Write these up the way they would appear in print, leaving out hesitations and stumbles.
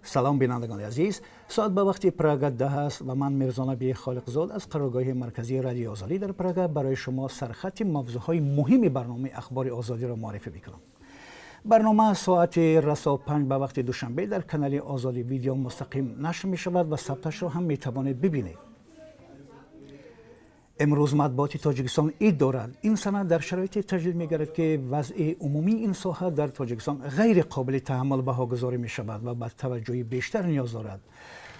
Салом, бинандагони азиз. Соат ба вақти Прага 10 аст ва ман, Мирзонаби Холиқзод, аз қароргоҳи марказии Радиои Озодӣ дар Прага барои шумо сархати мавзӯъҳои муҳими барномаи Ахбори Озодиро муаррифӣ мекунам. Барнома соати расо 5 ба вақти Душанбе дар канали Озодӣ Видео мустақим нашр мешавад ва сабташро ҳам метавонед бибинед. Имрӯз матбуоти Тоҷикистон ид дорад. Ин сана дар шароите таҷлил мегардад, ки вазъи умумии ин соҳа дар Тоҷикистон ғайри қобили таҳаммул баҳогузорӣ мешавад ва ба таваҷҷӯҳи бештар ниёз дорад.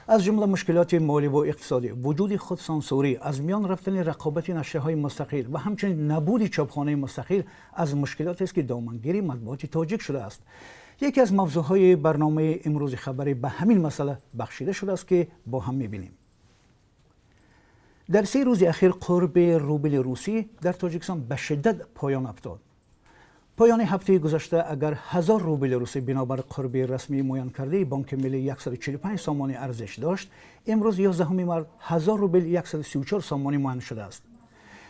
Аз ҷумла мушкилоти моливу иқтисодӣ, вуҷуди худсансурӣ, аз миён рафтани рақобати нашрияҳои мустақил ва ҳамчунин набуди чопхонаи мустақил аз мушкилотест, ки домангири матбуоти тоҷик шудааст. Яке аз мавзӯъҳои барномаи имрӯзи хабарӣ ба ҳамин масъала бахшида шудааст, ки бо ҳам мебинем. Дар 3 рӯзи ахир қурби рубли русӣ дар Тоҷикистон ба шиддат поён афтод. Поёни ҳафтаи гузашта агар 1000 рубли русӣ бинобар қурби расмии муайянкардаи Бонки Миллӣ 145 сомонӣ арзиш дошт, имрӯз, 11 март, 1000 рубл 134 сомонӣ муайян шудааст.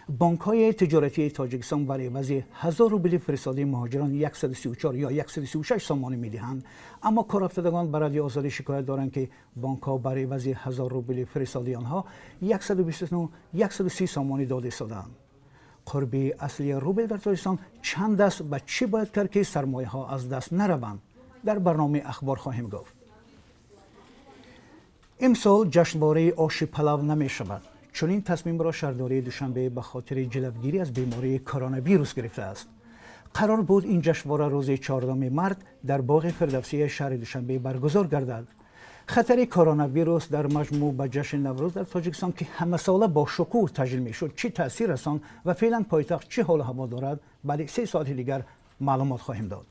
Бонкҳои тиҷоратии Тоҷикистон бар ивази 1000 рубли фиристодаи муҳоҷирон 134 ё 136 сомонӣ медиҳанд, аммо корафтодагон ба Радиои Озодӣ шикоят доранд, ки бонкҳо бар ивази 1000 рубли фиристодаи онҳо 129, 130 сомонӣ дода истодаанд. Қурби аслии рубл дар Тоҷикистон чанд аст ва чӣ бояд кард, ки сармояҳо аз даст нараванд? Дар барномаи ахбор хоҳем гуфт. Имсол ҷашнвораи оши палав намешавад. Чунин тасмимро шаҳрдории Душанбе ба хотири ҷилавгирӣ аз бемории коронавирус гирифтааст. Қарор буд ин ҷашнвора рӯзи 14 март дар боғи Фирдавсии шаҳри Душанбе баргузор гардад. Хатари коронавирус дар маҷмӯъ ба ҷашни Наврӯз дар Тоҷикистон, ки ҳамасола бо шукӯҳ таҷлил мешуд, чӣ таъсир расонд ва феълан пойтахт чӣ ҳолу ҳаво дорад, баъди 3 соати дигар маълумот хоҳем дод.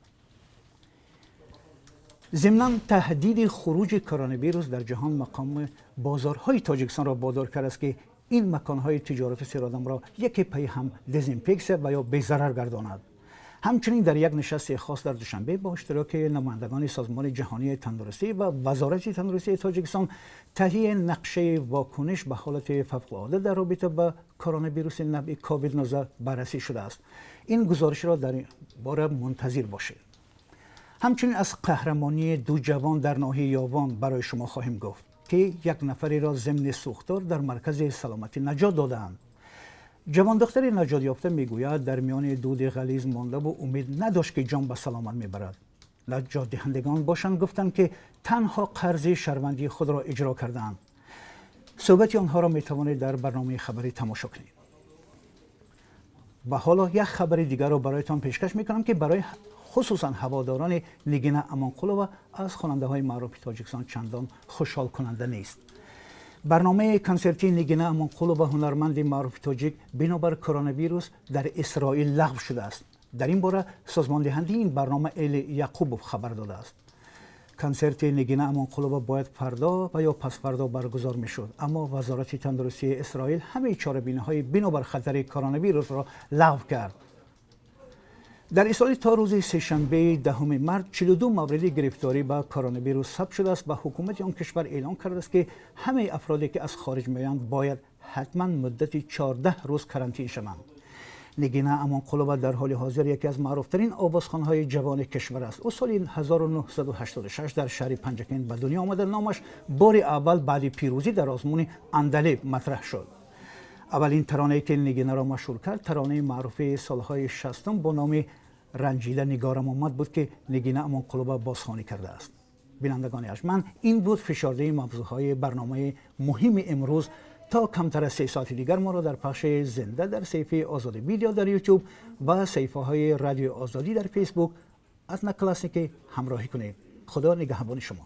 Зимнан таҳдиди хуруҷи коронавирус дар ҷаҳон мақоми бозорҳои Тоҷикистонро водор кардааст, ки ин маконҳои тиҷорати серодамро яке пайи ҳам дезинфексия ва ё безарар гардонад. Ҳамчунин дар як нишасти хос дар Душанбе бо иштироки намояндагони Созмони Ҷаҳонии Тандурустӣ ва Вазорати Тандурустии Тоҷикистон таҳияи нақшаи вокуниш ба ҳолати фавқулода дар робита ба коронавируси навъи COVID-19 баррасӣ шудааст. Ин гузоришро дар ин бора мунтазир бошед. Ҳамчунин аз қаҳрамонии ду ҷавон дар ноҳияи Ёвон барои шумо хоҳем гуфт, ки як нафареро зимни сӯхтор дар маркази саломатӣ наҷот додаанд. Ҷавондухтари наҷотёфта мегӯяд, дар миёни дуди ғализ мондаву умед надошт, ки ҷон ба саломат мебарад. Наҷотдиҳандагон бошанд, гуфтанд, ки танҳо қарзи шаҳрвандии худро иҷро кардаанд. Суҳбати онҳоро метавонед дар барномаи хабарӣ тамошо кунед. Ва ҳоло як хабари дигарро бароятон пешкаш мекунам, ки барои хусусан ҳаводорони Нигина Амонқулова аз хонандаҳои маъруфи Тоҷикистон чандон хушҳолкунанда нест. Барномаи консертии Нигина Амонқулова, ҳунарманди маъруфи тоҷик, бинобар коронавирус дар Исроил лағв шудааст. Дар ин бора созмондиҳандаи ин барнома Эли Яқубов хабар додааст. Консерти Нигина Амонқулова бояд фардо ва ё пасфардо баргузор мешуд, аммо Вазорати тандурустии Исроил ҳамаи чорабиниҳои бинобар хатари коронавирусро лағв кард. Дар Исроил то рӯзи сешанбеи 10 март 42 мавриди гирифторӣ ба коронавирус сабт шудааст ва ҳукумати он кишвар эълон кардааст, ки ҳамаи афроде, ки аз хориҷ меоянд, бояд ҳатман муддати 14 рӯз карантин шаванд. Нигина Амонқулова дар ҳоли ҳозир яке аз маъруфтарин овозхонҳои ҷавони кишвар аст. Ӯ соли 1986 дар шаҳри Панҷакент ба дунё омада, номаш бори аввал баъди пирӯзӣ дар озмуни Андалеб матраҳ шуд. Аввалин таронае, ки Нигинаро машҳур кард, таронаи маъруфи солҳои 60-ум бо номи «Ранҷида нигорам омад» буд, ки Нигина Амонқулова бозхонӣ кардааст. Бинандагони арҷманд, ин буд фишордаи мавзӯъҳои барномаи муҳими имрӯз. То камтар аз 3 соати дигар моро дар пахши зинда дар саҳифаи Озодӣ Видео дар Ютуб ва саҳифаҳои Радиои Озодӣ дар Фейсбук, Одноклассники ҳамроҳӣ кунед. Худо нигаҳбони шумо.